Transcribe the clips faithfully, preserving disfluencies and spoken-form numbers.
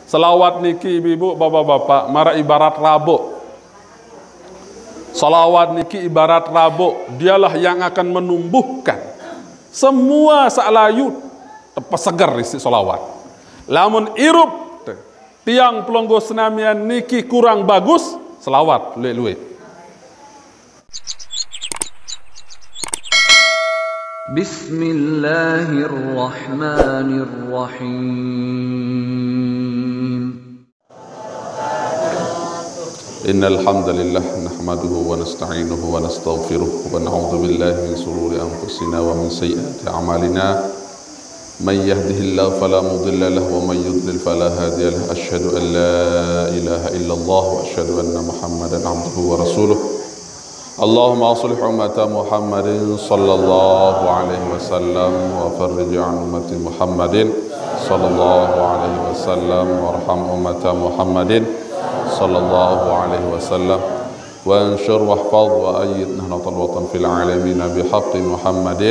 Selawat niki, ibu-ibu, bapak-bapak, mara ibarat rabuk. Selawat niki ibarat rabuk, dialah yang akan menumbuhkan semua sak layu, tepeseger isi selawat. Lamun irup tiang pelungguh senamian niki kurang bagus, selawat luwih-luwih. بسم الله الرحمن الرحيم. إن الحمد لله نحمده ونستعينه ونستغفره ونعوذ بالله من شرور أنفسنا ومن سيئات أعمالنا. من يهده الله فلا مضل له ومن يضلل فلا هادي له. أشهد أن لا إله إلا الله وأشهد أن محمدا عبده ورسوله. اللهم أصلح أمة محمد صلى الله عليه وسلم وفرج عن أمة محمد صلى الله عليه وسلم وارحم أمة محمد صلى الله عليه وسلم وانشر واحفظ وأيد نهضة الوطن في العالمين بحق محمد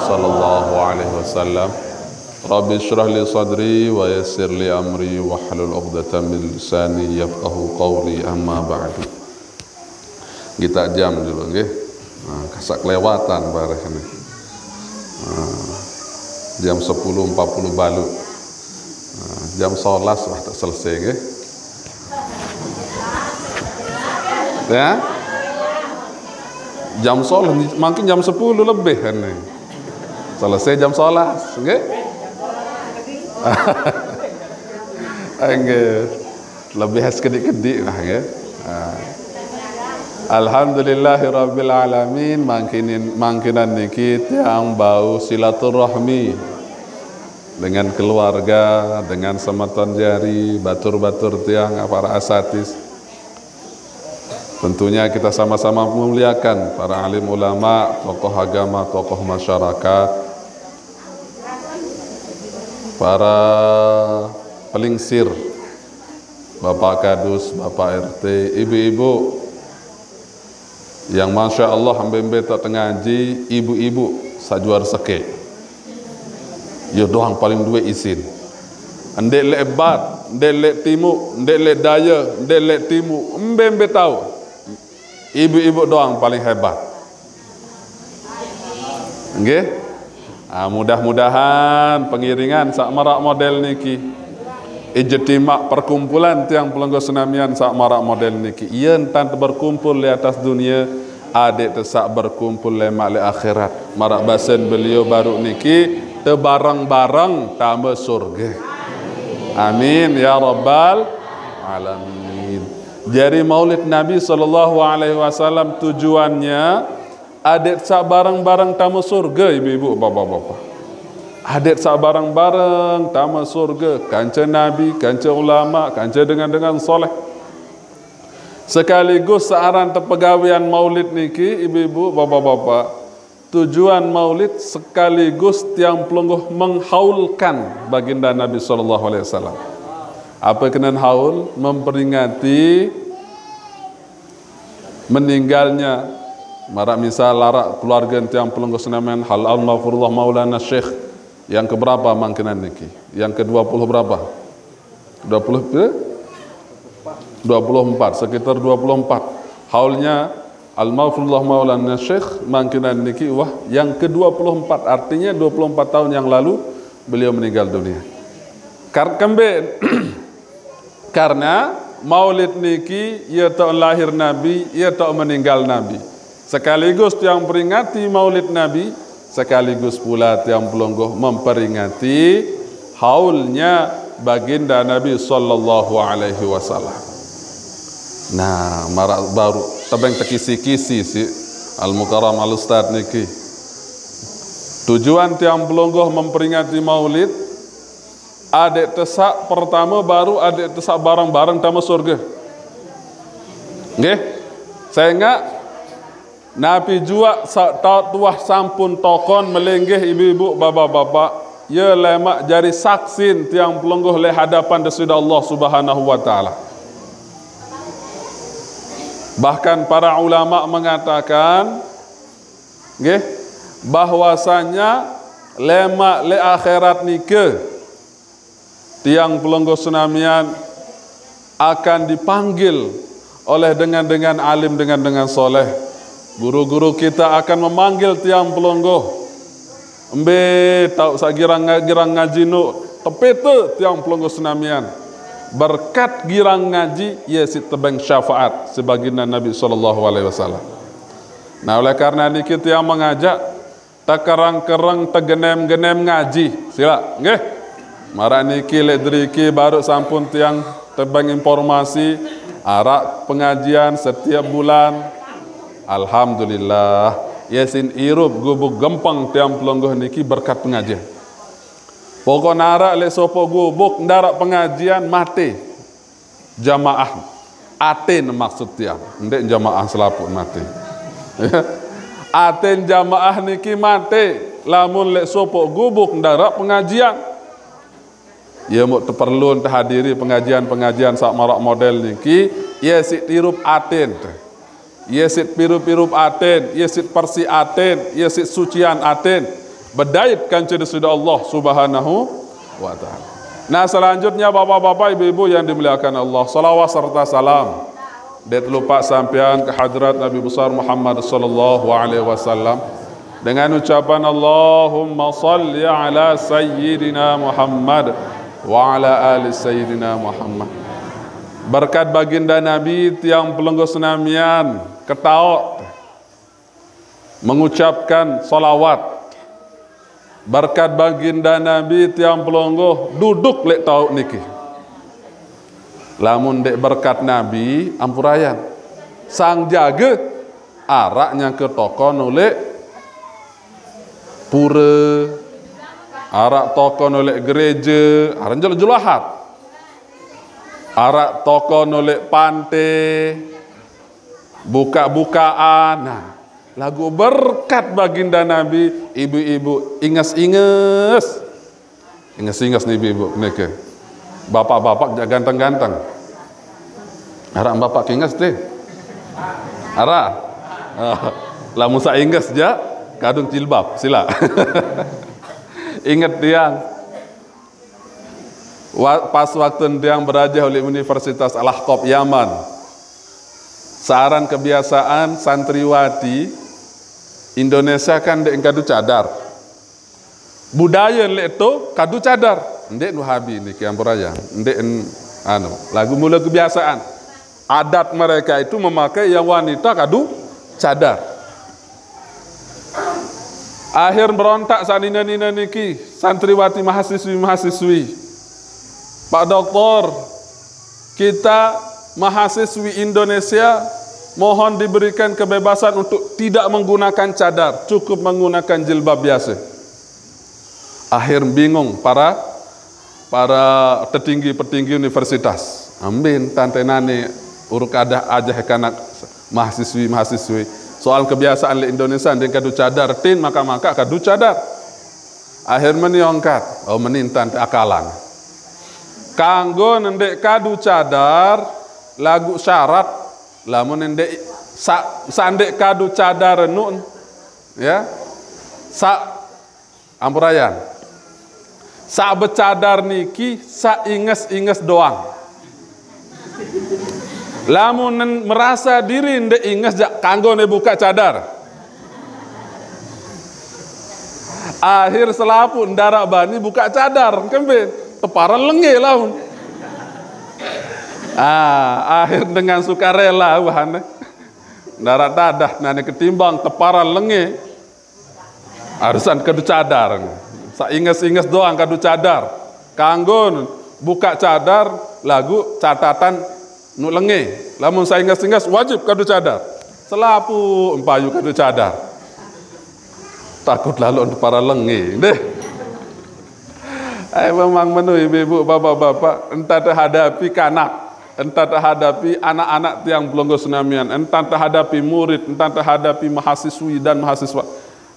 صلى الله عليه وسلم. رب اشرح لي صدري ويسر لي أمري واحلل عقدة من لساني يفقه قولي. أما بعد. Kita jam dulu, nggih. Nah, kasak kelewatan bareh ini. Nah, jam sepuluh empat puluh balu. Nah, jam sebelas wah tak selesai, nggih. Ya? Jam sebelas, mungkin jam sepuluh lebih ini. Selesai jam sebelas, nggih. Nggih. Lebih khas kedik-kedik lah, nggih. Nah. Alhamdulillahirabbil alamin, mangkinin, mangkinan niki tiang bau silaturahmi dengan keluarga, dengan semeton jari, batur-batur tiang, para asatis. Tentunya kita sama-sama memuliakan para alim ulama, tokoh agama, tokoh masyarakat, para pelingsir, Bapak Kadus, Bapak R T, ibu-ibu yang masya Allah, embe-embe tak tengaji, ibu-ibu sajuar seke. Yo doang paling duwe isin. Ndek lek bat, ndek lek timu, ndek lek daya, ndek lek timu, embe-embe tau. Ibu-ibu doang paling hebat. Nggih. Ah, mudah-mudahan pengiringan sak marak model niki, ijtima perkumpulan tiang pelungguh senamian sak marak model niki, iya entan berkumpul di atas dunia, adik tesak berkumpul lemak le akhirat. Marak basen beliau baru niki, tebareng-bareng tambah surga. Amin ya rabbal alamin. Jadi maulid Nabi sallallahu alaihi wasallam tujuannya adik sak bareng-bareng tamu surga, ibu-ibu, bapak-bapak. Adik sak bareng-bareng tamu surga, kanca nabi, kanca ulama, kanca dengan-dengan soleh. Sekaligus searan tepegawian maulid niki, ibu-ibu, bapak-bapak. Tujuan maulid sekaligus tiang pelungguh menghaulkan baginda Nabi sallallahu alaihi wasallam. Apa kenan haul? Memperingati meninggalnya, marak misal larak keluarga tiang pelungguh senamian hal almarhum Maulana Syekh yang keberapa mangkinan niki? Yang kedua puluh berapa? Dua puluh, eh? Dua puluh empat, sekitar dua puluh empat. Haulnya almarhum Maulana Syekh mangkinan niki wah yang kedua puluh empat, artinya dua puluh empat tahun yang lalu beliau meninggal dunia. Kar-, kembe Karena maulid niki, ya tok lahir Nabi, ya tok meninggal Nabi. Sekaligus tiang peringati maulid Nabi, sekaligus pula tiang pelungguh memperingati haulnya baginda Nabi sallallahu alaihi wasallam. Nah, marak baru tebeng tekisi-kisi si Al Mukarram Al Ustad niki. Tujuan tiang pelungguh memperingati maulid, adik tesak pertama baru adik tesak bareng-bareng tamu surga. Nggih. Saya ingat napi juak sa-, ta-, tuah sampun tokon melinggih ibu-ibu, bapak-bapak, ya lemak jari saksin tiang pelungguh le hadapan Desida Allah Subhanahu wa Ta'ala. Bahkan para ulama mengatakan, nggih, bahwasanya lemak le akhirat nike Tiang pelungguh senamian akan dipanggil oleh dengan-dengan alim, dengan-dengan soleh. Guru-guru kita akan memanggil tiang pelungguh. Embe tau sak girang, girang ngaji nu tepete tiang pelungguh senamian. Berkat girang ngaji, ye sit tebeng syafaat sebaginda Nabi sallallahu alaihi wasallam. Nah, oleh karena niki tiang mengajak tekereng-kereng, tegenem-genem ngaji. Sila, nggih. Maraq niki leq deriki baruq sampun tiang tebeng informasi, araq pengajian setiap bulan. Alhamdulillah. Ye sin irup gubuk gempeng tiang pelungguh niki berkat pengajian. Pokok naraq leq sopoq gubuk ndaraq pengajian mate. Jamaah. Aten maksud tiang. Ndeq jamaah selapuq mate. Aten jamaah niki mate lamun leq sopoq gubuk ndaraq pengajian. Ye muq teperlun tehadiri pengajian-pengajian saq maraq model niki, ye siq tirup aten. Ye sit pirup-pirup aten, ye sit persi aten, ye sit sucian aten. Bedait kance Deside Allah Subhanahu wa Ta'ala. Nah, selanjutnya, Bapak-bapak, Ibu-ibu yang dimuliakan Allah, salawat serta salam det lupak sampean ke hadrat Nabi besar Muhammad sallallahu alaihi wasallam dengan ucapan Allahumma salli ala sayyidina Muhammad wa ala ali sayyidina Muhammad. Berkat baginda Nabi, tiang pelungguh senamian ketaoq mengucapkan salawat. Berkat baginda Nabi, tiang pelungguh duduk leq taoq niki. Lamun ndeq berkat Nabi, ampurayan. Sang jage araq nyangke tokon uleq pure, araq tokon uleq gereje, araq jelo-jelo ahad. Araq tokon uleq pante, bukaq-bukaqan. Nah, laguq berkat baginda Nabi, ibu-ibu inges-inges. Inges-inges ni ibu-ibu nike. Bapak-bapak jaq ganteng-ganteng. Araq bapak kinges deh. Araq. Lamun saq inges jaq, kadung jilbab, sila. Inget tiang. Wa-, pas waktu tiang berajah uleq Universitas Al-Ahqaf Yaman, searan kebiasaan santriwati Indonesia kan ndeq kadu cadar. Budaya leq to kadu cadar. Ndeq Wahabi niki, ampurayan. Ndeq en-, anu, laguq mule kebiasaan. Adat mereka itu memakai yang wanita kadu cadar. Akhir berontak saq nine-nine niki, santriwati mahasiswi-mahasiswi. Pak Doktor, kita mahasiswi Indonesia mohon diberikan kebebasan untuk tidak menggunakan cadar, cukup menggunakan jilbab biasa. Akhir bingung para, para tetinggi-petinggi universitas. Ambe ntan tenane uruk adah ajah kanak mahasiswi-mahasiswi. Soal kebiasaan leq Indonesia ndeq kadu cadar, tin makaq-makaq kadu cadar. Akhir meni ongkat, oh, meni ntan te akalan. Kanggo ndeq kadu cadar, laguq syarat lamun ndeq sa-, saq ndeq kadu cadar enu, ya. Saq ampurayan. Saq becadar niki saq inges-inges doang. Lamun merasa diri ndeq inges jaq kanggo ne bukaq cadar. Akhir selapuq ndaraq bani bukaq cadar, kembe? Teparan lenge laun. Ah, akhir dengan sukarela wahane. Ndaraq dadah nane ketimbang teparan lenge. Arusan kadu cadar. Saq inges-inges doang kadu cadar. Kanggo bukaq cadar laguq catatan nu lenge. Lamun saq inges-inges wajib kadu cadar. Selapuq empayu kadu cadar. Takut laloq para lenge. Deh. Ai, memang menu ibu-ibu, bapak-bapak, entan tehadapi kanak, entan tehadapi anak-anak tiang pelungguh senamian, entan tehadapi murid, entan tehadapi mahasiswi dan mahasiswa,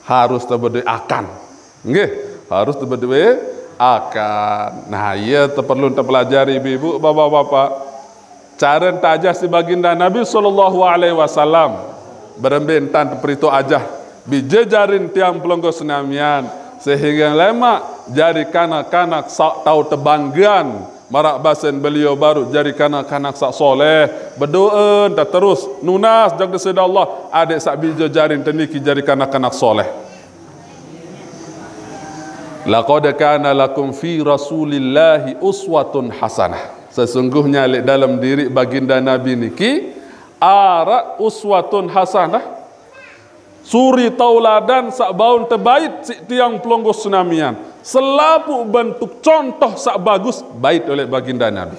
harus tebedoe akan. Nggih, harus tebedoe akan. Nah, iya teperlu tepelajari ibu-ibu, bapak-bapak. Care tajah siq baginda Nabi sallallahu alaihi wasallam. Berembe entan teperito ajah bi jejarin tiang pelungguh senamian, sehingge lemaq Jari kanak-kanak saq tao tebanggean maraq basen beliau baruq jari kanak-kanak saq soleh, bedoen teterus nunas jok Deside Allah, adeq saq bije jarin teniki jari kanak-kanak soleh. Laqad kana lakum fi Rasulillahi uswatun hasanah. Sesungguhnya leq dalem diriq Baginda Nabi niki araq uswatun hasanah, suri tauladan saq baun tebait siq tiang pelungguh senamian. Selapuq bentuk contoh saq bagus bait oleq Baginda Nabi.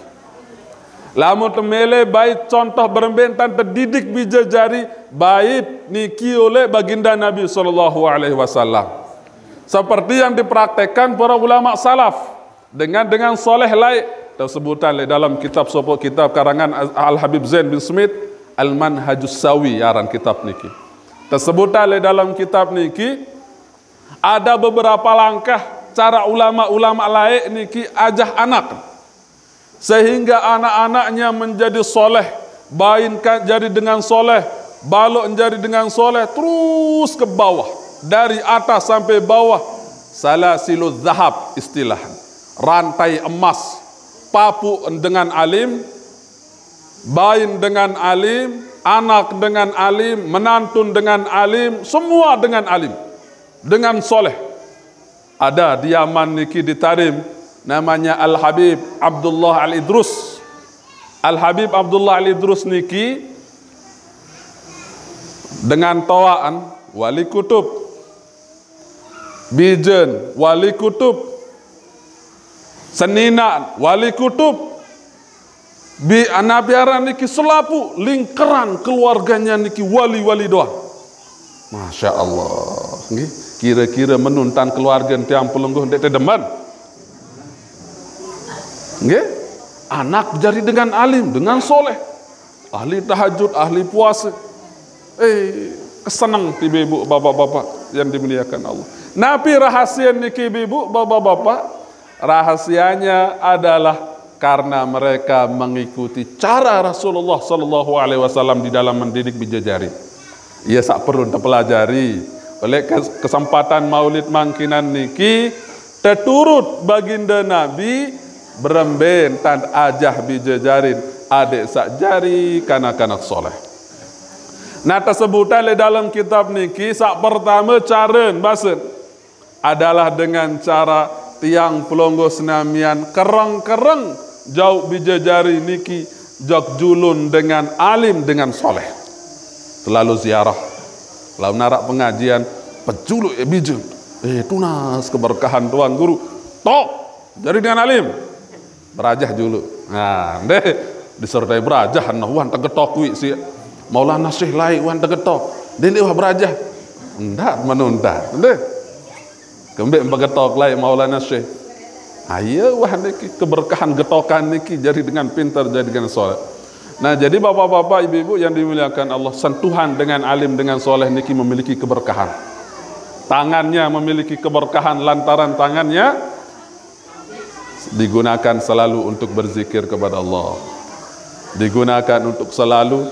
Lamun temele bait contoh berembe entan tedidik bije jari, bait niki oleq Baginda Nabi sallallahu alaihi wasallam. Seperti yang dipraktekkan para ulama salaf. Dengan, dengan soleh laeq, tesebutan leq dalem kitab sopoq kitab karangan Al-Habib Zain bin Smith, Al-Manhajus Sawi aran kitab niki. Tesebutan leq dalem kitab niki, ada beberapa langkah cara ulama-ulama laeq niki ajah anak. Sehingga anak-anaknya menjadi soleh, bain ka-, jadi dengan soleh, baloq jari dengan soleh, terus ke bawah, dari atas sampai bawah. Salasiluz zahab istilah, rantai emas, papuq dengan alim, bain dengan alim, anak dengan alim, menantun dengan alim, semua dengan alim, dengan soleh. Ada di Yaman niki di Tarim, namanya Al-Habib Abdullah Al-Idrus. Al-Habib Abdullah Al-Idrus niki dengan toaqan wali kutub. Bijen wali kutub. Seninaqn wali kutub. Bi-, napi aran niki selapuq lingkeran keluarganya niki wali-wali doang. Masya Allah. Nggih, kira-kira menuntan keluarge tiang pelungguh ndeq tedemen. Nggih, anak jari dengan alim, dengan soleh. Ahli tahajud, ahli puase. Eh, keseneng tibe ibu, bapak-bapak yang dimuliakan Allah. Napi rahasie niki ibu, bapak-bapak? Rahasianya adalah karena mereka mengikuti cara Rasulullah sallallahu alaihi wasallam di dalam mendidik bije jari. Iya saq perlu tepelajari. Oleh kes-, kesempatan Maulid mangkinan niki, teturut Baginda Nabi, berembe entan ajah bije jarin, adeq saq jari kanak-kanak soleh. Nah, tesebutan leq dalem kitab niki, saq pertame caren basen adalah dengan cara tiang pelungguh senamian kereng-kereng jauq bije jari niki jok julun dengan alim, dengan soleh. Selalu ziarah. Lamun araq pengajian, pejuluq bije. Eh, tunas keberkahan Tuan Guru. Tok, jari dengan alim. Berajah juluq. Nah, ndeh, disertai berajah, nah, wan tegetok kuwi si Maulana Syekh laeq wan tegetok. Ndeq wah berajah. Ndak menuntan, ndeh. Kembeq begetok laeq Maulana Syekh. Ayo wah niki keberkahan getokan niki jari dengan pinter, jari dengan soleh. Nah, jadi bapak-bapak, ibu-ibu yang dimuliakan Allah, sentuhan dengan alim, dengan soleh niki memiliki keberkahan. Tangannya memiliki keberkahan lantaran tangannya digunakan selalu untuk berzikir kepada Allah. Digunakan untuk selalu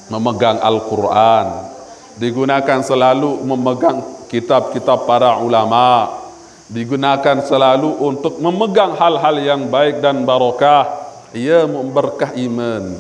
memegang Al-Quran. Digunakan selalu memegang kitab-kitab para ulama. Digunakan selalu untuk memegang hal-hal yang baik dan barokah. Ia memberkah iman.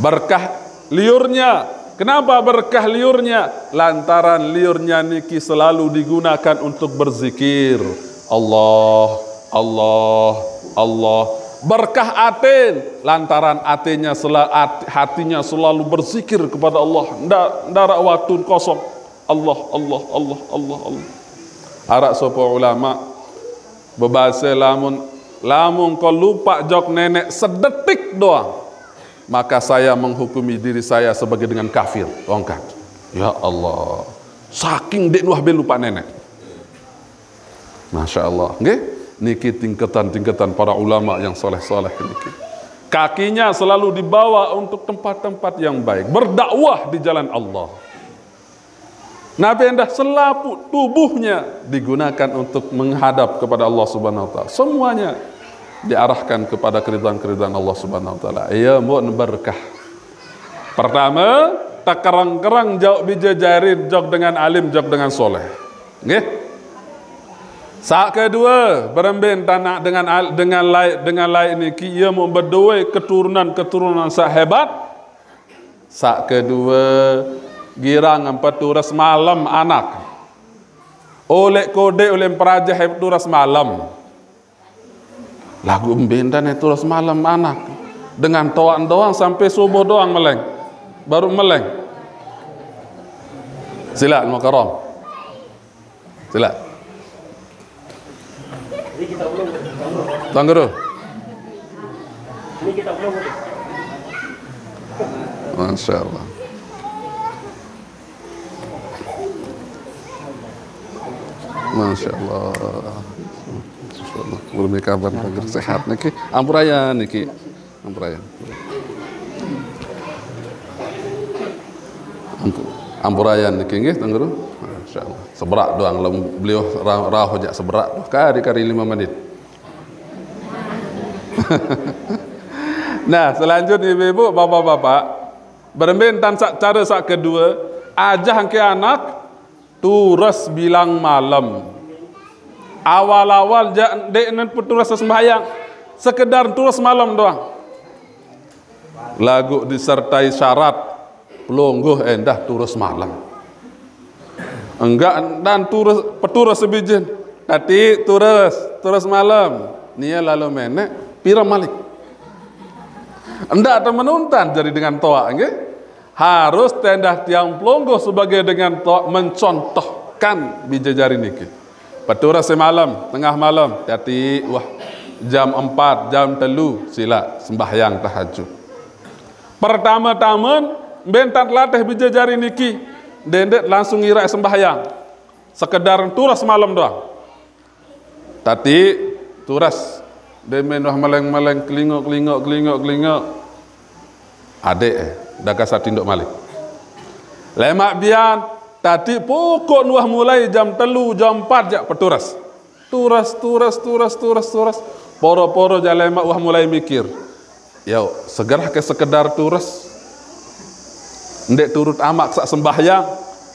Berkah liurnya. Kenapa berkah liurnya? Lantaran liurnya niki selalu digunakan untuk berzikir. Allah, Allah, Allah. Berkah atin, lantaran atinnya sela-, at-, hatinya selalu berzikir kepada Allah. Ndak, ndak araq waktu kosong. Allah, Allah, Allah, Allah, Allah. Araq sopoq ulama bebase, lamun, lamun ko lupaq jok neneq sedetik doang, maka saya menghukumi diri saya sebagai dengan kafir. Ongkat. Ya Allah. Saking ndeq nuah be lupaq neneq. Masya Allah. Nggih? Niki tingkatan-tingkatan para ulama yang soleh-soleh niki. Kakinya selalu dibawa untuk tempat-tempat yang baik. Berdakwah di jalan Allah. Nabi endah selapuq tubuhnya digunakan untuk menghadap kepada Allah Subhanahu wa Ta'ala. Semuanya diarahkan kepada keridhaan-keridhaan Allah Subhanahu wa Ta'ala. Iya, mun berkah. Pertama, tekereng-kereng jauq bije jarin, jok dengan alim, jok dengan soleh. Nggih? Saq kedue, berembe entan dengan al-, dengan laeq, dengan laeq niki ie mauq bedoe keturunan-keturunan saq hebat. Saq kedue, girang mpe tures malem anak. Oleq kodeq, oleq mperajah mpe tures malem. Laguq mbe entan tures malem anak. Dengan toaq doang sampai subuh doang meleng. Baruq meleng. Silaq, Mukarram. Silaq. Tuan Guru. Masya Allah. Masya Allah. Belum kabar, Tuan Guru, sehat niki. Ampuraya niki. Ampuraya. Ampu-, ampuraya niki nggih, Tuan Guru. Masya Allah. Seberaq doang, lem beliau ra-, rauh jaq seberaq doh, kari-kari lime menit. Nah, selanjutnya ibu-ibu, bapak-bapak, berembe entan saq care saq kedue, ajah engke anak, tures bilang malem. Awal-awal jaq ndeqne petures sembahyang, sekedar tures malem doang. Laguq disertai syarat, pelungguh endah tures malem. Enggak dan tures, petures sebijin. Tadi tures, tures malem. Nie lalo meneq, pire malik. Endah temenuntan jari dengan toaq, nggih. Harus tendah tiang pelungguh sebagai dengan toaq mencontohkan bije jari niki. Petures semalem, tengah malem, tati, wah, jam empat, jam telu, silaq sembahyang tahajud. Pertame-tame, mbe entan telatih bije jari niki, ndeq-ndeq langsung iraq sembahyang. Sekedar tures malem doang. Tati, tures. Demen wah meleng-meleng, kelingok, kelingok, kelingok, kelingok. Adeq, eh, daka saq tindoq malik. Lemaq bian, tati pokok nuah mulai jam telu, jam empat jaq petures. Tures, tures, tures, tures, tures. Poro-poro jaq lemaq wah mulai mikir. Yo, segerah ke sekedar tures. Ndeq turut amaq saq sembahyang,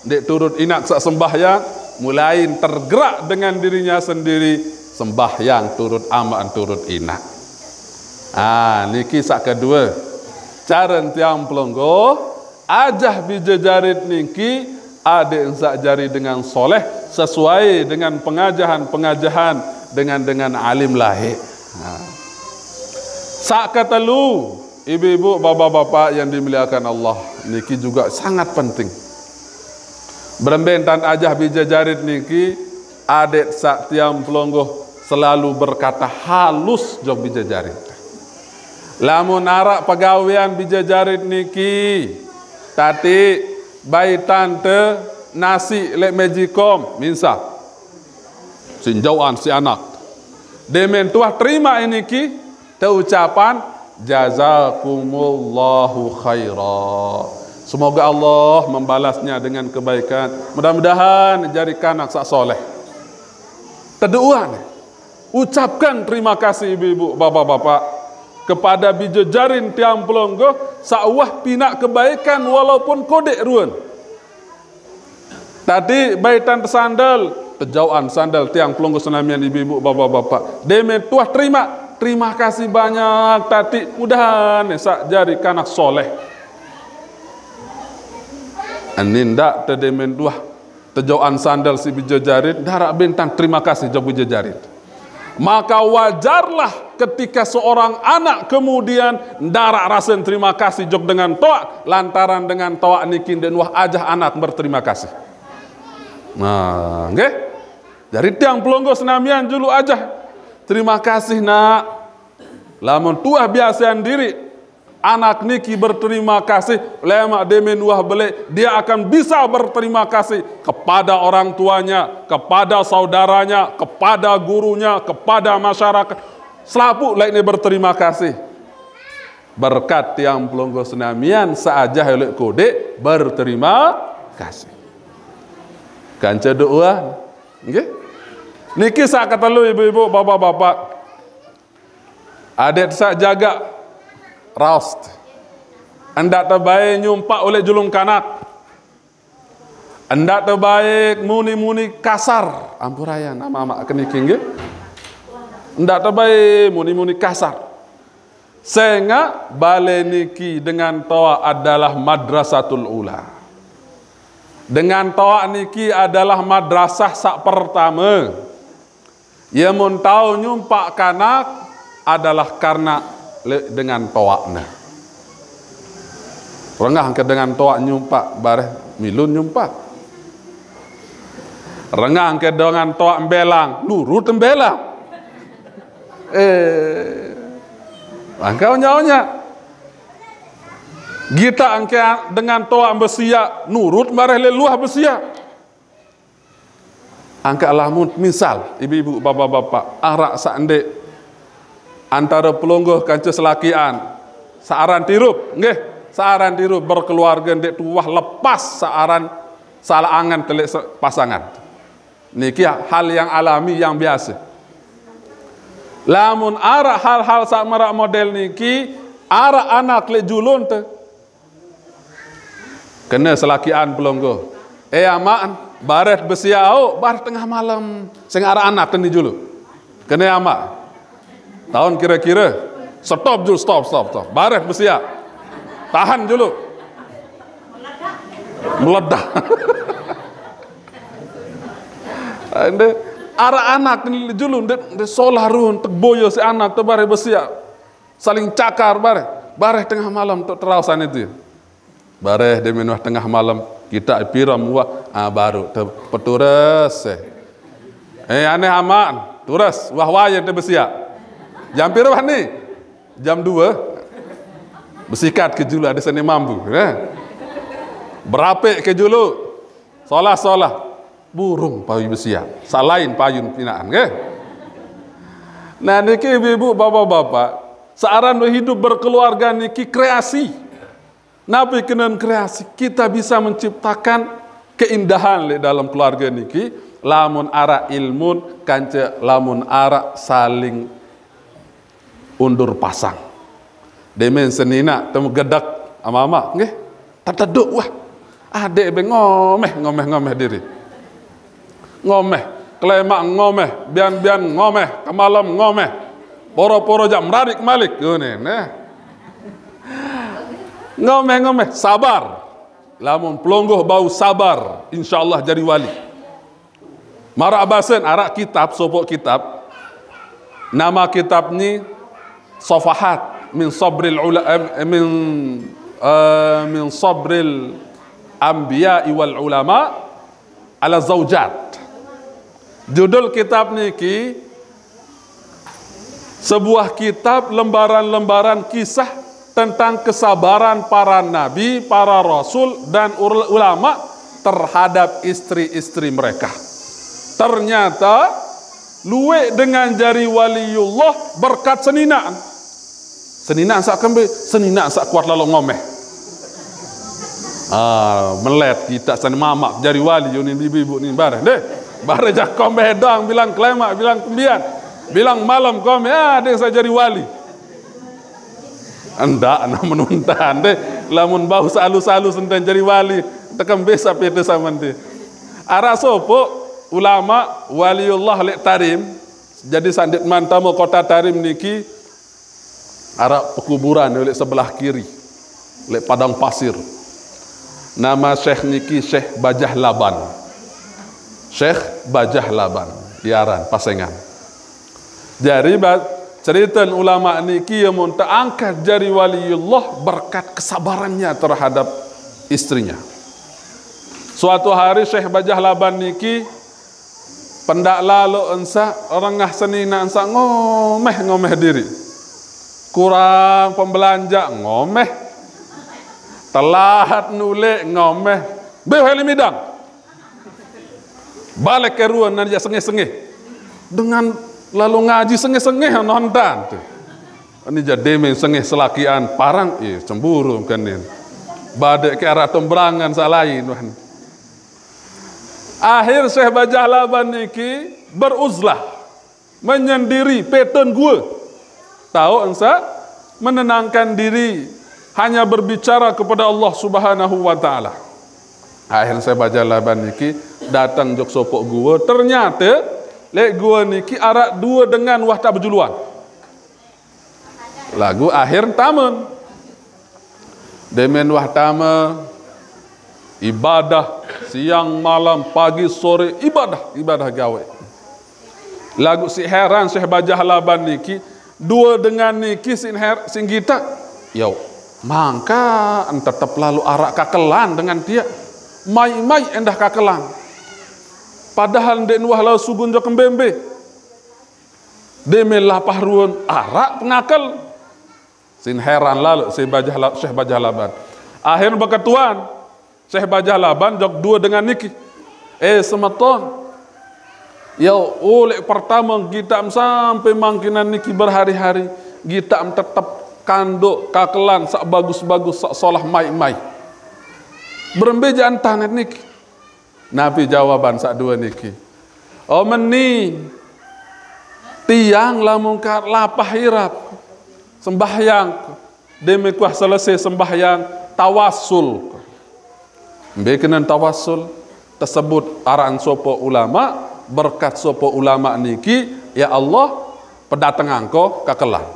ndeq turut inaq saq sembahyang, mulain tergerak dengan dirinya sendiri, sembahyang turut amaq, turut inaq. Ah, niki saq kedue. Care tiang pelungguh, ajah bije jarit niki adeq saq jari dengan soleh sesuai dengan pengajahan-pengajahan dengan, dengan alim laeq. Nah. Saq ketelu, ibu-ibu, bapak-bapak yang dimuliakan Allah, niki juga sangat penting. Berembe entan ajah bije jarit niki, adeq saq tiang pelungguh selalu berkata halus jok bije jarit. Lamun araq pegawean bije jarit niki, tati baitan te nasi leq mejikom, minsaq. Sinjauqan si anak. Demen tuah terimaq niki, teucapan, "Jazakumullahu khaira." Semoga Allah membalasnya dengan kebaikan. Mudah-mudahan jari kanak saq soleh. Tedoan. Ucapkan terima kasih, ibu-ibu, bapak-bapak, kepada bije jarin tiang pelungguh saq uwah pinaq kebaikan walaupun kodeq ruen. Tadi baitan sandal, tejauqan sandal tiang pelungguh senamian, ibu-ibu, bapak-bapak. Demen tuah terimaq, terima kasih banyak tadi, mudahan saq jari kanak soleh. Enin ndaq te demen tuah tejauqan sandal siq bije jarit, ndaraq bentan terima kasih jok bije jarit. Maka wajarlah ketika seorang anak kemudian ndaraq rasen terima kasih jok dengan toaq, lantaran dengan toaq niki ndeqn wah ajah anak berterima kasih. Nah, nggih. Jari tiang pelungguh senamian julu ajah terima kasih, nak. Lamun tuah biasean diriq, anak niki berterima kasih, lemaq demen wah beleq, dia akan bisa berterima kasih kepada orang tuanya, kepada saudaranya, kepada gurunya, kepada masyarakat. Selapuq lainne berterima kasih. Berkat tiang pelungguh senamian saq ajah leq kodeq berterima kasih. Kance doa. Nggih. Niki saq ketelu, ibu-ibu, bapak-bapak. Adeq saq jagaq raos. Ndaq tebae nyumpaq uleq julung kanak. Ndak tebaik muni-muni kasar. Ampurayang amaq-amaq keniki nggih. Ndak tebaik muni-muni kasar. Sengaq bale niki dengan toaq adalah madrasatul ula. Dengan toaq niki adalah madrasah saq pertame. Ye mun tao nyumpaq kanak adalah karena leq dengan toaqne. Rengah engke dengan toaq nyumpaq, bareh milu nyumpaq. Rengah engke dengan toaq mbelang, nurut mbelang. Eh, engke onyaq-onyaq. Gitaq engke dengan toaq besiaq, nurut bareh leq luah besiaq. Angkaq lamun misal, ibu-ibu, bapak-bapak, araq saq ndeq antare pelungguh kance selakian, saq aran tirup, nggih, saq aran tirup berkeluarge ndeq tuah lepas saq aran salaq angen teleq se-, pasangan. Niki hal yang alami, yang biase. Lamun araq hal-hal saq maraq model niki, araq anak leq julunte. Kene selakian pelungguh. Eh, amaq, bareh besiaq aoq, bareh tengah malem. Sing araq anak teni julu. Kene amaq. Taun kire-kire. Stop julu, stop, stop, stop. Bareh besiaq. Tahan julu. Meledak. Ndeq, araq anak teni julu, ndeq, ndeq solah ruen, teboye siq anak, tebareh besiaq. Saling cakar bareh, bareh tengah malem toq teraosan ite. Bareh demen wah tengah malem, gitaq piram wah, ah, baruq te-, petures, eh. Eh, aneh amaq, tures, wah wayen te besiaq. Jam pire wah ni? Jam due. Besikat ke julu, ade sene mambu, eh. Berapeq ke julu. Solah-solah. Burung payu besiaq. Saq lain payun pinaqan, nggih. Nah, niki ibu-ibu, bapak-bapak, saq aran hidup berkeluarga niki kreasi. Napi kenen kreasi? Kita bisa menciptakan keindahan leq dalem keluarge niki, lamun araq ilmun kance lamun araq saling undur pasang. Demen seninaq temu gedek amaq-amaq, nggih. Teteduq, wah. Adeq be ngomeh, ngomeh, ngomeh diriq. Ngomeh, kelemaq ngomeh, bian-bian ngomeh, kemalem ngomeh. Poro-poro jaq merarik malik, ngene, neh. Ngomeh-ngomeh, sabar. Lamun pelungguh bau sabar, insyaallah jari wali. Maraq basen, araq kitab, sopoq kitab. Nama kitab ni Safahat min Sabril Ula-, eh, min, eh, min Sabril Anbiya wal Ulama ala Zaujat. Judul kitab niki sebuah kitab lembaran-lembaran kisah tentang kesabaran para nabi, para rasul, dan ul-, ulama terhadap istri-istri mereka. Ternyata, lueq dengan jari waliullah berkat seninaq. Seninaq saq kembe, seninaq saq kuat lalo ngomeh. Ah, melet kita saq mamaq jari wali, yo ni ibu-ibu ni bareh. Deh, bareh jaq komeh doang, bilang kelemaq, bilang kembian. Bilang malem komeh, ah, deh saq jari wali. Ndak, nah menuntan deh. Lamun bau salus-salus enten jari wali, tekem besa pete sama ente. Araq sopoq ulama waliullah leq Tarim. Jadi sandet mantama kota Tarim niki, araq pekuburan leq sebelah kiri, leq padang pasir. Nama syekh niki Syekh Bajah Laban. Syekh Bajah Laban, iaran pasengan. Jari ba-, ceriten ulama niki, ye mun teangkat jari waliullah berkat kesabarannya terhadap istrinya. Suatu hari Syekh Bajah Laban niki pendak lalo ensaq, rengah seninaq ensaq ngomeh-ngomeh diriq. Kurang pembelanjaq ngomeh. Telat nuleq ngomeh. Beh, wah leq midang. Baleq ke ruen nan jaq sengeh-sengeh. Dengan lalo ngaji sengeh-sengeh nontan tu. Ni jaq demen sengeh selakian parang, eh, cemburu kenin. Badeq ke araq tembrangan saq lain, wah. Akhir Syekh Bajah Laban niki beruzlah, menyendiri, peten gua. Taoq ensaq, menenangkan diri, hanya berbicara kepada Allah Subhanahu wa Ta'ala. Akhir Syekh Bajah Laban niki datang jok sopoq gua. Ternyata leq gua niki araq due dengan wah tabejuluan. Laguq akhir tamen. Demen wah tame, ibadah siang malam, pagi sore, ibadah, ibadah gawe. Laguq siq heran Syekh Bajah Laban niki, due dengan niki siq her-, siq gitaq. Yo, mangka en tetep lalo araq kakelan dengan tiaq. Maiq-maiq endah kakelan. Padahal ndeqn wah lalo sugun jok kembe-mbe. Demen lapah ruen araq pengakel. Siq heran lalo Syekh Bajah La-, Syekh Bajah Laban. Akhir beketuan Syekh Bajah Laban jok due dengan niki. Eh, semeton. Ya, uleq pertame gitaq sampai mangkinan niki berhari-hari, gitaq tetep kanduk kakelan saq bagus-bagus, saq solah maiq-maiq. Berembe jaq entan niki? Napi jawaban saq due niki? Oh, meni, tiang lamun kat lapah irap sembahyang, demen kuah selese sembahyang, tawassul. Mbe kenen tawassul? Tesebut aran sopoq ulama, berkat sopoq ulama niki, ya Allah, pedatengangko kakelan.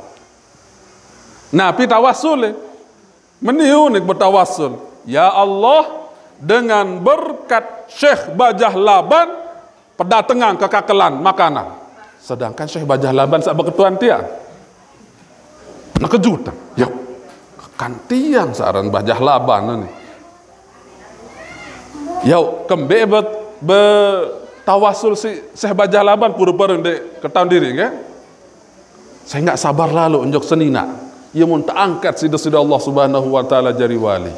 Napi tawassul, eh? Meni unik betawassul. Ya Allah, dengan berkat Syekh Bajah Laban, pedatengangko kakelan makanan. Sedangkan Syekh Bajah Laban saq beketuan tiang. Nah, kejutan. Yo, kan tiang saq aran Bajah Laban ni. Yo, kembe bet-, betawassul siq Syekh Bajah Laban pure-pure ndeq ketaun diriq, nggih? Sengaq sabar lalo njok seninaq. Ie mun teangkat siq Deside Allah Subhanahu wa Ta'ala jari wali.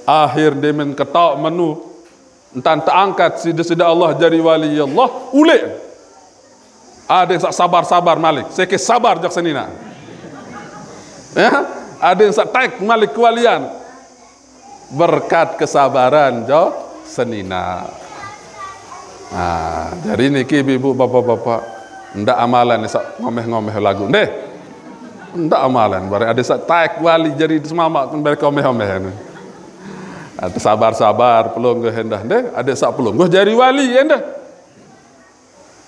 Akhir demen ketaoq menu, entan teangkat siq Deside Allah jari wali Allah, uleq. Adeq saq sabar-sabar malik, seke sabar jok seninaq. Ya, adeq saq taek malik kewalian. Berkat kesabaran jok seninaq. Nah, jari niki ibu-ibu, bapak-bapak, ndaq amalan saq ngomeh-ngomeh laguq. Ndeh. Ndaq amalan, bareh adeq saq taek wali jari semamaq, bareh omeh-omeh. Nah, sabar-sabar, pelungguh endah. Ndeh, adeq saq pelungguh jari wali endah.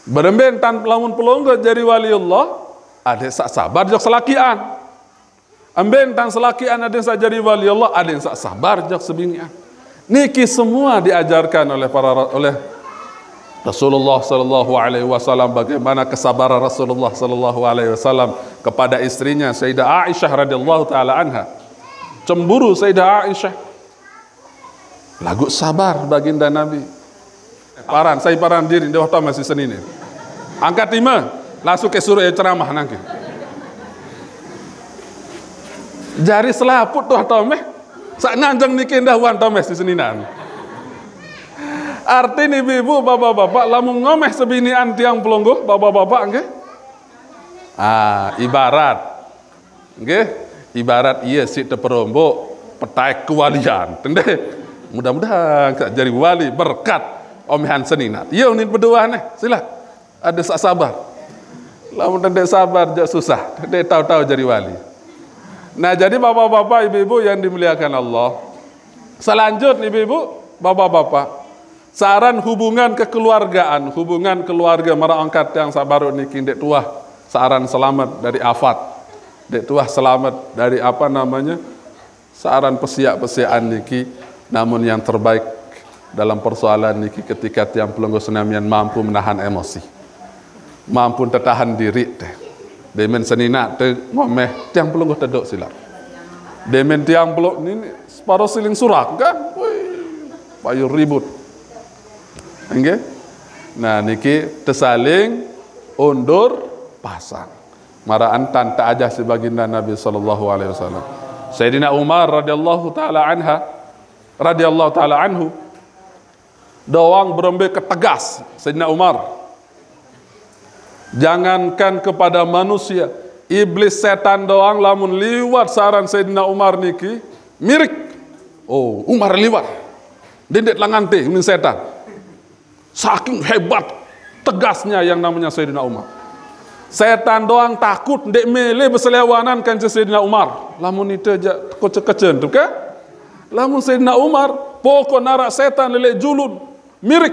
Berembe entan lamun pelungguh jari wali Allah, adeq saq sabar jok selakian. Embe entan selakian adeq saq jari wali Allah, adeq saq sabar jok sebinian. Niki semua diajarkan oleh para ra-, oleh Rasulullah sallallahu alaihi wasallam, bagaimana kesabaran Rasulullah sallallahu alaihi wasallam kepada istrinya Sayyidah Aisyah radhiyallahu taala anha. Cemburu Sayyidah Aisyah. Laguq sabar baginda Nabi. Paran, sai paran diriq ndeq wah tame siq senine. Angkat ime, langsung ke suruq ie ceramah nangke. Jari selaput wah tame, saq nganjeng niki endah wah tame siq seninan. Artine ibu-ibu, bapak-bapak, lamun ngomeh sebinian tiang pelungguh, bapak-bapak, nggih. Ah, ibarat Nggih, ibarat ie siq teperomboq petaek kewalian. Tende. Mudah-mudahan saq jari wali berkat omehan seninat. Ie unin bedoa neh, silaq. Adeq saq sabar. Lamun ndeq sabar, jaq susah. Ndeq tao-tao jari wali. Nah, jadi bapak-bapak, ibu-ibu yang dimuliakan Allah. Selanjut, ibu-ibu, bapak-bapak. Saq aran hubungan kekeluargaan, hubungan keluarge maraq angkat tiang saq baruq niki ndeq tuah saq aran selamet dari afat. Ndeq tuah selamet dari, apa namanya, saq aran pesiaq-pesiaqan niki, namun yang terbaik dalam persoalan niki ketika tiang pelungguh senamian mampu menahan emosi. Mampu tetahan diriq te. Demen seninat te ngomeh, tiang pelungguh tedoq silaq. Demen tiang pelungguh niki separo siling surak kan? Wih, payu ribut. Nggih. Nah, niki tesaling undur pasang. Maraq entan teajah siq baginda Nabi sallallahu alaihi wasallam. Sayyidina Umar radhiyallahu taala anha, radhiyallahu taala anhu, doang berembe ketegas Sayyidina Umar. Jangankan kepada manusia, iblis setan doang lamun liwat saq aran Sayyidina Umar niki, mirik. Oh, Umar liwat. Ndeq, ndeq telangante unin setan. Saking hebat, tegasnya yang namanya Sayyidina Umar. Setan doang takut, ndeq mele beselewanan kance Sayyidina Umar. Lamun ite jaq tekece-kecen tu kan? Lamun Sayyidina Umar, Pokok narak setan lelek julun. Mirik.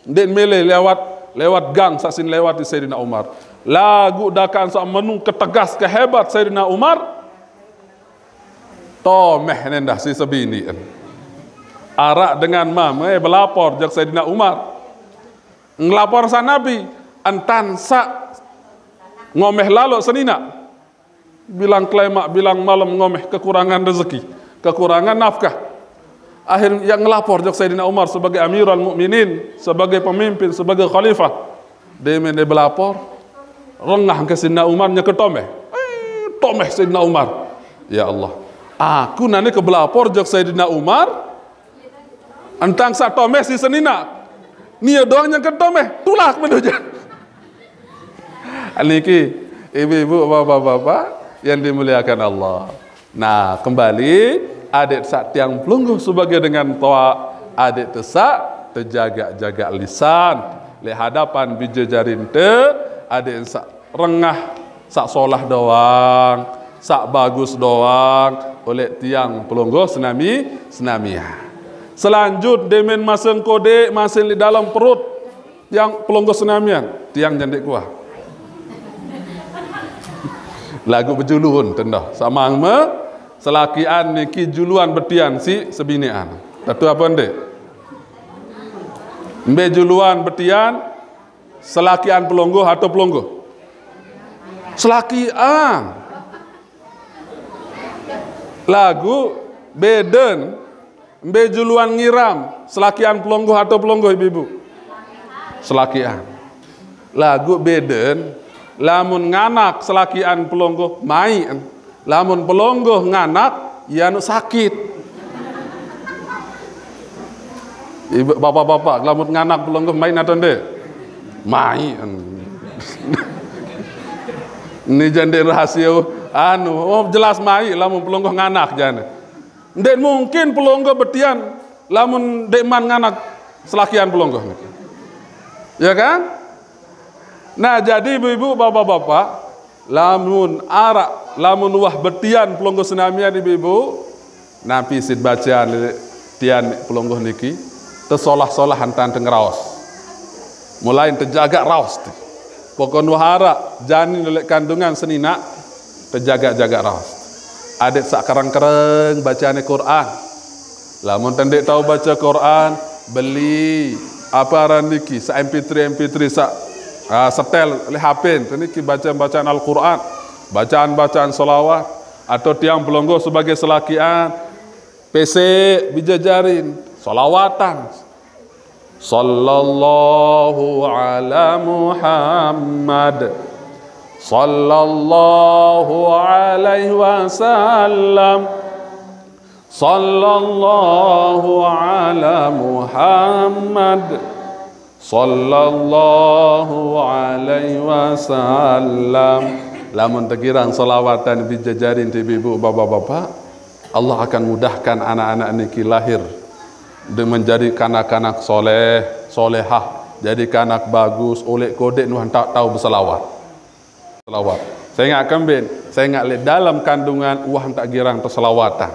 Ndeqn mele lewat, lewat gang saq sin lewati Sayyidina Umar. Laguq dakan saq menung ketegas kehebat Sayyidina Umar. Tomeh nendah si sebiniqn. Araq dengan mame belapor jok Sayyidina Umar. Ngelapor saq Nabi, entan saq ngomeh laloq seninaq. Bilang kelemaq, bilang malem ngomeh kekurangan rezeki, kekurangan nafkah. Akhir yang ngelapor jok Sayyidina Umar sebagai Amirul Mukminin, sebagai pemimpin, sebagai khalifah. Demen de belapor, rengah ke Sayyidina Umar nyeke tomeh. Eh, tomeh Sayyidina Umar. Ya Allah, aku nane ke belapor jok Sayyidina Umar, entan saq tomeh si seninaq. Nie doang nyeke tomeh, tulak menoja. Niki, ibu-ibu, bapak-bapak yang dimuliakan Allah. Nah, kembali, adeq saq tiang pelungguh sebagai dengan toaq, adeq tesaq tejagaq-jagaq lisan leq hadapan bije jarinte, adeq saq rengah, saq solah doang, saq bagus doang, oleq tiang pelungguh senami, senamian. Selanjut, demen maseng kodeq masih leq dalem perut tiang pelungguh senamian, tiang jaq ndeq kuah. Laguq bejulun tendah. Samang me, selakian niki juluan betian siq sebiniqan. Tetu ape ndeq? Mbe juluan betian, selakian pelungguh atau pelungguh? Selakian. Laguq beden, mbe juluan ngiram, selakian pelungguh atau pelungguh, ibu-ibu? Selakian. Laguq beden, lamun nganak selakian pelungguh, maiq. Lamun pelungguh nganak, ie anu sakit. Ibu, bapak-bapak, lamun nganak pelungguh, maiq atau ndeq? Maiq. Ni jaq ndeq rahasie, anu, oh, jelas maiq lamun pelungguh nganak jane. Ndeq mungkin pelungguh betian lamun ndeqman nganak selakian pelungguh niki. Ya kan? Nah, jadi ibu-ibu, bapak-bapak, lamun araq, lamun wah betian pelungguh senamian ibu-ibu, napi siq bacean tian pelungguh niki? Tesolah-solah entan te ngeraos. Mulain tejagaq raos te. Pokon wah araq janin leq kandungan seninaq, tejagaq-jagaq raos. Adeq saq kereng-kereng baceane Qur'an. Lamun te ndeq tao bace Qur'an, beli, ape aran niki, saq M P three, M P three saq, ah, setel leq H P, te niki bacaan-bacaan Al-Qur'an, bacaan-bacaan selawat, atau tiang pelungguh sebagai selakian, peseq bije jarin, selawatan. Sallallahu ala Muhammad. Sallallahu alaihi wasallam. Sallallahu ala Muhammad. Sallallahu alaihi wasallam. Lamun tegirang selawatan bije jarin, ibu-ibu, bapak-bapak, Allah akan mudahkan anak-anak niki lahir de menjadi kanak-kanak soleh, solehah, jadi kanak bagus, oleq kodeq nuh entan tao beselawat. Selawat. Sengaq kemben, sengaq leq dalem kandungan wah entan girang teselawatan.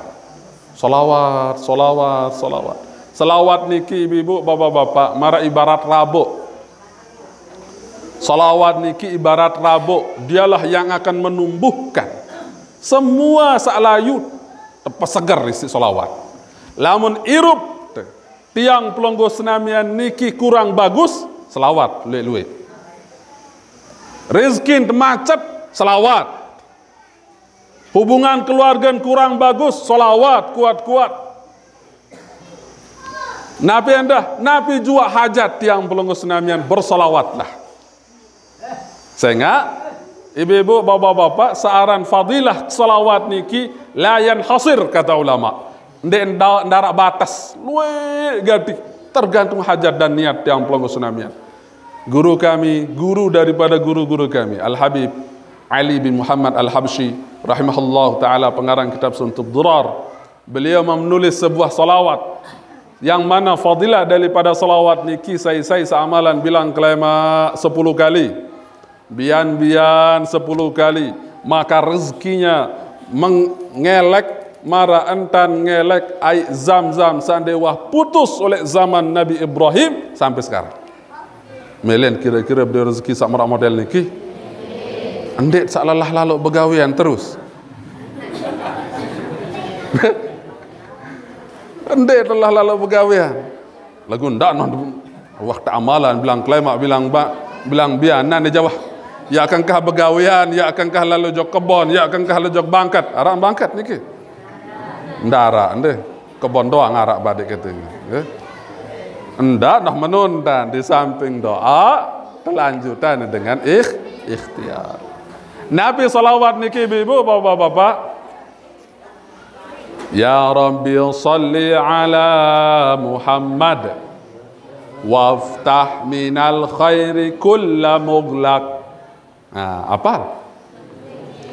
Selawat, selawat, selawat. Selawat niki, ibu-ibu, bapak-bapak, maraq ibarat rabuk. Selawat niki ibarat rabuk, dialah yang akan menumbuhkan semua saq layu, tepeseger isiq selawat. Lamun irup, tiang pelungguh senamian niki kurang bagus, selawat lueq-lueq. Rizkin temacet, selawat. Hubungan keluargen kurang bagus, selawat kuat-kuat. Napi endah, napi juaq hajat tiang pelungguh senamian, berselawatlah. Sengaq, ibu-ibu, bapak-bapak, searan fadilah selawat niki la yanhasir, kata ulama. Ndeq nda-, ndaraq bates. Lueq gati, tergantung hajat dan niat tiang pelungguh senamian. Guru kami, guru daripada guru-guru kami, Al-Habib Ali bin Muhammad Al-Habsyi, rahimahullah ta'ala, pengarang kitab Suntub Durar. Beliau menulis sebuah salawat, yang mana fadilah daripada salawat niki, sai-sai seamalan bilang kelemaq sepuluh kali, bian-bian sepuluh kali, maka rezekinya mengelek Mara entan ngelek ai Zam-Zam saq ndeq wah putus oleq zaman Nabi Ibrahim sampai sekarang. Mele kire-kire bede rezeki saq maraq model niki. Ndeq saq lelah laloq begawean terus. Ndeq lelah laloq begawean. Laguq ndaq noh, wah, teamalan, bilang kelemaq, bilang ba-, bilang bian, nan jawah. Ya kengkah begawean, ya kengkah laloq jok kebon, ya kengkah laloq jok bangket. Araq bangket niki. Ndaq araq, ndeh. Kebon doang araq badeq kete. Nggih. Ndaq noh menuntan, di samping doa, kelanjutan dengan ikh-, ikhtiar. Napi selawat niki, Ibu-ibu, Bapak-bapak? Ya Rabbi salli ala Muhammad, waftah minal khairi kulla mughlaq. Nah, apal?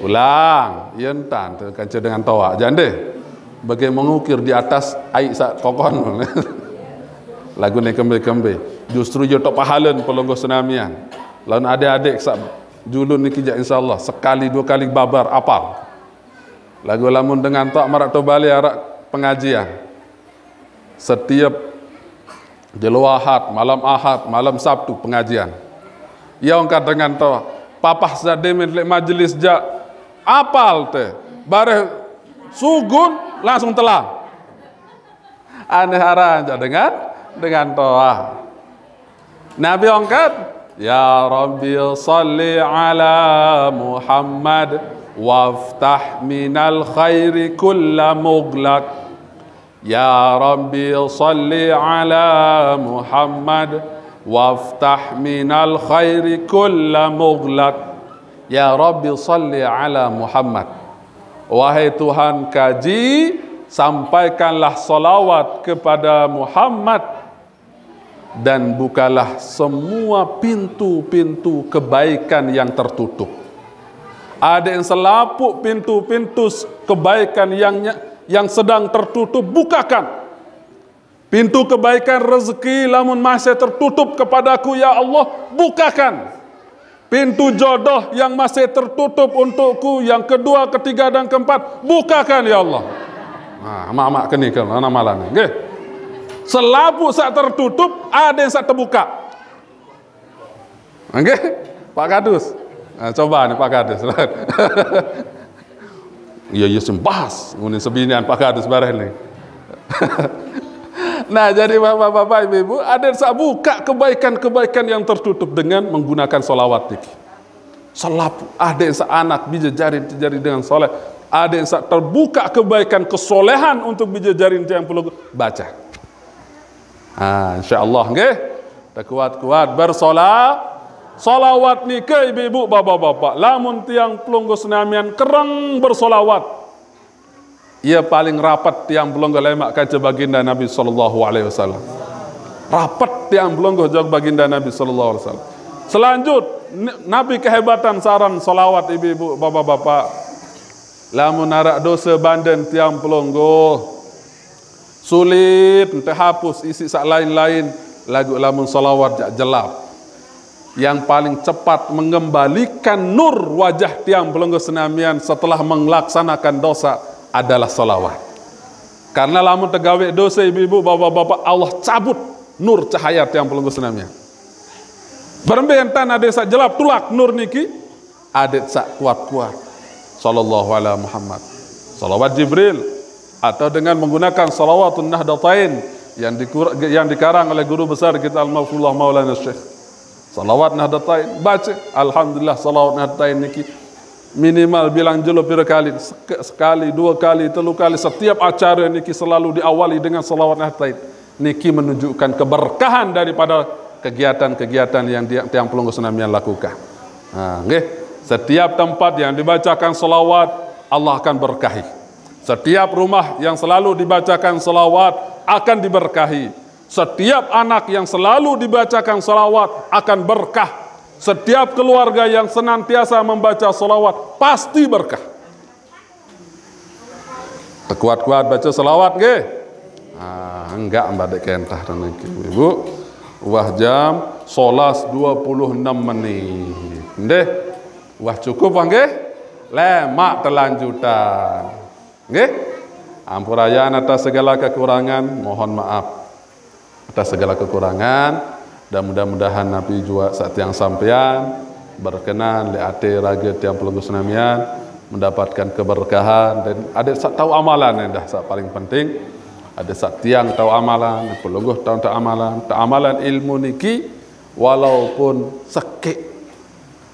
Ulang. Iya entan, tu kanca dengan toaq. Jande. Bagai mengukir di atas aiq saq kokon. Laguq ne kembe-kembe. Justru jo tok pahalen pelungguh senamian. Laun adeq-adeq saq julun niki jaq insyaallah sekali dua kali babar apal. Laguq lamun dengan toaq maraq to bale araq pengajian. Setiap jelo Ahad, malam Ahad, malam Sabtu pengajian. Ia ongkat dengan toaq, papah saq demen leq majelis jaq apal te. Bareh sugun langsung telang. Aneh aran jaq dengan, dengan toaq. Napi ongkat, "Ya Rabbi salli ala Muhammad, waftah minal khairi kulla mughlaq. Ya Rabbi salli ala Muhammad, waftah minal khairi kulla mughlaq." Ya Rabbi salli ala Muhammad. Wahai Tuhan kaji, sampaikanlah salawat kepada Muhammad dan bukalah semua pintu-pintu kebaikan yang tertutup. Adeq selapuq pintu-pintu s-, kebaikan yang ny-, yang sedang tertutup, bukakan. Pintu kebaikan rezeki lamun masih tertutup kepadaku, ya Allah, bukakan. Pintu jodoh yang masih tertutup untukku, yang kedua, ketiga, dan keempat, bukakan, ya Allah. Nah, maq-maq kene ke, nah, malane. Nggih. Selapuq saq tertutup, adeq saq tebukaq. Nggih, Pak Kadus. Nah, coba nih Pak Kadus. Iya, iya, sembas. Ngunin sebinian Pak Kadus bareh nih. Nah, jadi Bapak-bapak, Ibu-ibu, adeq saq bukaq kebaikan-kebaikan yang tertutup dengan menggunakan salawat niki. Selapuq, adeq saq anak bije jari, jari dengan soleh. Adeq saq tebukaq kebaikan kesolehan untuk bije jari tiang pelungguh, baca. Ah, insyaallah, nggih. Tekuat-kuat bersola-, salawat nike, ibu-ibu, bapak-bapak. Lamun tiang pelungguh senamian kereng bersolawat, ia paling rapet tiang pelungguh lemaq kance baginda Nabi sallallahu alaihi wasallam. Rapet tiang pelungguh jok baginda Nabi sallallahu alaihi wasallam. Selanjut, n-, napi kehebatan saran salawat, ibu-ibu, bapak-bapak? Lamun araq dose banden tiang pelungguh, sulit ente hapus isiq saq lain-lain, laguq lamun salawat jaq jelap. Yang paling cepat mengembalikan nur wajah tiang pelungguh senamian setelah melaksanakan dosa adalah salawat. Karena lamun tegaweq dose, ibu-ibu, bapak-bapak, Allah cabut nur cahaya tiang pelungguh senamian. Berembe entan adeq saq jelap tulak nur niki? Adeq saq kuat-kuat. Sallallahu ala Muhammad. Salawat Jibril. Atau dengan menggunakan salawatun Nahdlatain yang dikur-, yang dikarang oleh guru besar kita Al-Maghfurullah Maulana Syekh. Salawat Nahdlatain, baca, alhamdulillah, salawat Nahdlatain niki minimal bilang jelo pira kali, sek-, sekali, dua kali, telu kali, setiap acara niki selalu diawali dengan salawat Nahdlatain. Niki menunjukkan keberkahan daripada kegiatan-kegiatan yang dia, tiang pelungguh senamian lakukan. Ha, nggih. Setiap tempat yang dibacakan selawat, Allah akan berkahi. Setiap rumah yang selalu dibacakan selawat akan diberkahi. Setiap anak yang selalu dibacakan selawat akan berkah. Setiap keluarga yang senantiasa membaca selawat pasti berkah. Tekuat-kuat baca selawat, nggih? Ah, enggak, mbak dek kentah dan niki, Ibu. Wah, jam solas dua puluh enam menit. Nggih. Wah, cukup, wah, nggih? Lemaq telanjutan. Nggih? Ampurayan atas segala kekurangan, mohon maaf atas segala kekurangan, dan mudah-mudahan napi jua saq tiang sampean berkenan leq ate rage tiang pelungguh senamian mendapatkan keberkahan, dan adeq saq tao amalan endah saq paling penting. Adeq saq tiang tao amalan, pelungguh tao tao amalan, tao amalan ilmu niki walaupun sekeq.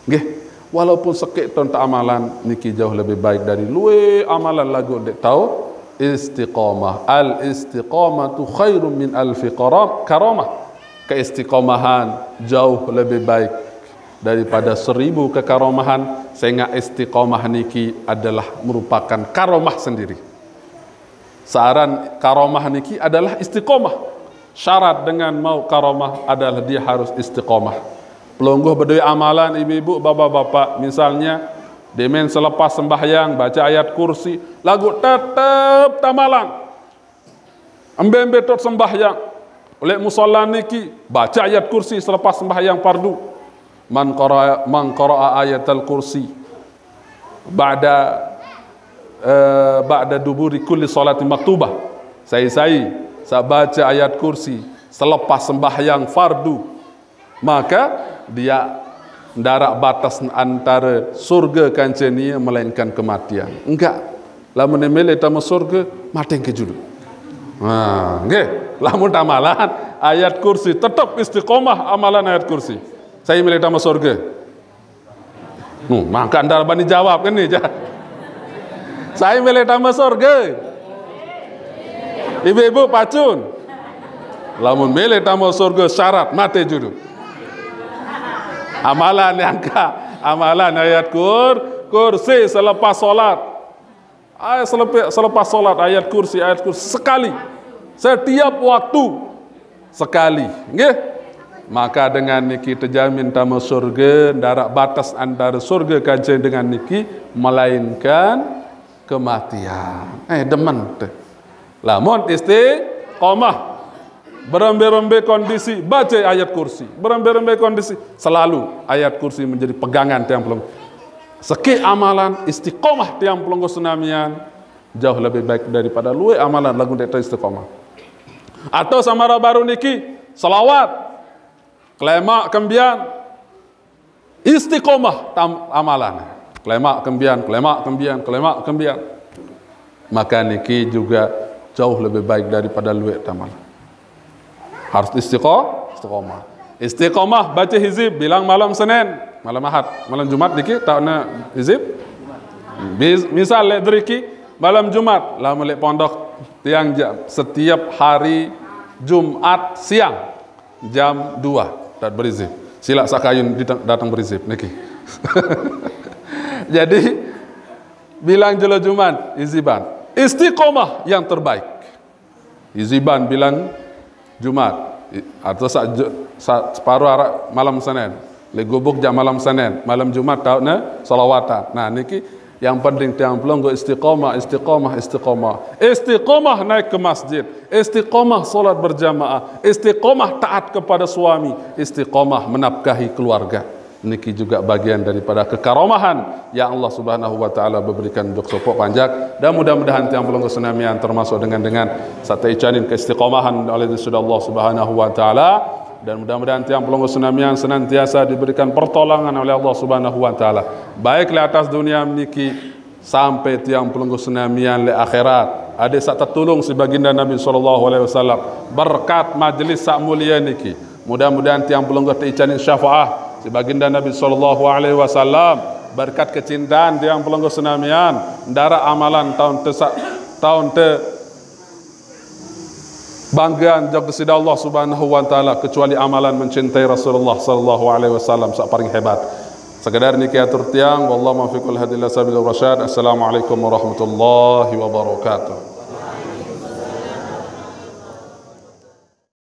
Nggih, walaupun sekeq ton tao amalan niki jauh lebih baik dari lueq amalan laguq ndeq tao istiqomah. Al istiqomatu khairum min alfi qaram-, karamah. Keistiqomahan jauh lebih baik daripada seribu kekaromahan, sengaq istiqomah niki adalah merupakan karomah sendiri. Saq aran karomah niki adalah istiqomah. Syarat dengan mau karomah adalah dia harus istiqomah. Pelungguh bedoe amalan, ibu-ibu, bapak-bapak, misalnya, demen selepas sembahyang baca ayat kursi, laguq tetep tamalan. Embe-embe tot sembahyang, leq musala niki baca ayat kursi selepas sembahyang fardu. Man qara-, man qara'a ayatal kursi ba'da, eh, ba'da duburi kulli salati maktubah. Sai-sai saq bace ayat kursi selepas sembahyang fardu, maka dia ndaraq batas antare surge kance nie melainkan kematian. Enggak. Lamun mele tame surge, mate ke julu. Nah, nggih. Lamun tamalan ayat kursi, tetep istiqomah amalan ayat kursi. Sai mele tame surge. Nu, mangkat ndaraq bani jawab kene, jah. Sai mele tame surge. Ibu-ibu pacun. Lamun mele tame surge syarat mate julu. Amalan yang ka-, amalan ayat kur-, kursi selepas salat. Ayat selepe-, selepas salat, ayat kursi, ayat kursi sekali. Setiap waktu sekali. Nggih. Maka dengan niki tejamin tame surge, ndaraq batas antare surge kance dengan niki, melainkan kematian. Eh, demen teh. Lamun istiqomah, berembe-rembe kondisi, baca ayat kursi. Berembe-rembe kondisi, selalu ayat kursi menjadi pegangan tiang pelungguh. Sekeq amalan istiqomah tiang pelungguh senamian, jauh lebih baik daripada lueq amalan laguq ndeq teistiqomah. Atau saq maraq baruq niki, selawat, kelemaq kembian, istiqomah tam-, amalan. Kelemaq kembian, kelemaq kembian, kelemaq kembian. Maka niki juga jauh lebih baik daripada lueq tamalan. Harus istiqo-, istiqomah. Istiqomah bace hizib bilang malem Senen, malem Ahad, malem Jumat niki taoqne hizib. Bis-, misal leq deriki malem Jumat, lamun leq pondok tiang ja-, setiap hari Jumat siang jam dua taoq berizib. Silaq saq kayun diteng-, dateng berizib niki. Jadi, bilang jelo Jumat, hiziban. Istiqomah yang terbaik. Hiziban bilang Jumat. I-, atau saq ju-, saq separo araq malem Senen. Leq gubuk jaq malem Senen, malem Jumat taoqne selawatan. Nah, niki yang penting tiang pelungguh istiqomah, istiqomah, istiqomah. Istiqomah naik ke masjid, istiqomah salat berjamaah, istiqomah taat kepada suami, istiqomah menafkahi keluarga. Niki juga bagian daripada kekaromahan yang Allah Subhanahu wa Ta'ala beberikan untuk sopoq panjak. Dan mudah-mudahan tiang pelungguh senamian termasuk dengan, dengan saq teicanin keistiqomahan oleh Rasulullah Subhanahu wa Ta'ala. Dan mudah-mudahan tiang pelungguh senamian senantiasa diberikan pertolongan oleh Allah Subhanahu wa Ta'ala, baik leq atas dunia niki sampai tiang pelungguh senamian leq akhirat. Adeq saq tetulung siq Baginda Nabi sallallahu alaihi wasallam berkat majelis saq mulie niki. Mudah-mudahan tiang pelungguh teicanin syafaah siq Baginda Nabi sallallahu alaihi wasallam, berkat kecintaan tiang pelungguh senamian, ndaraq amalan taun te saq, taun te banggean jok Deside Allah Subhanahu wa Ta'ala, kecuali amalan mencintai Rasulullah sallallahu alaihi wasallam saq paling hebat. Sekedar niki atur tiang, wallahu muwaffiq ila sabilir rasyad. Assalamualaikum warahmatullahi wabarakatuh.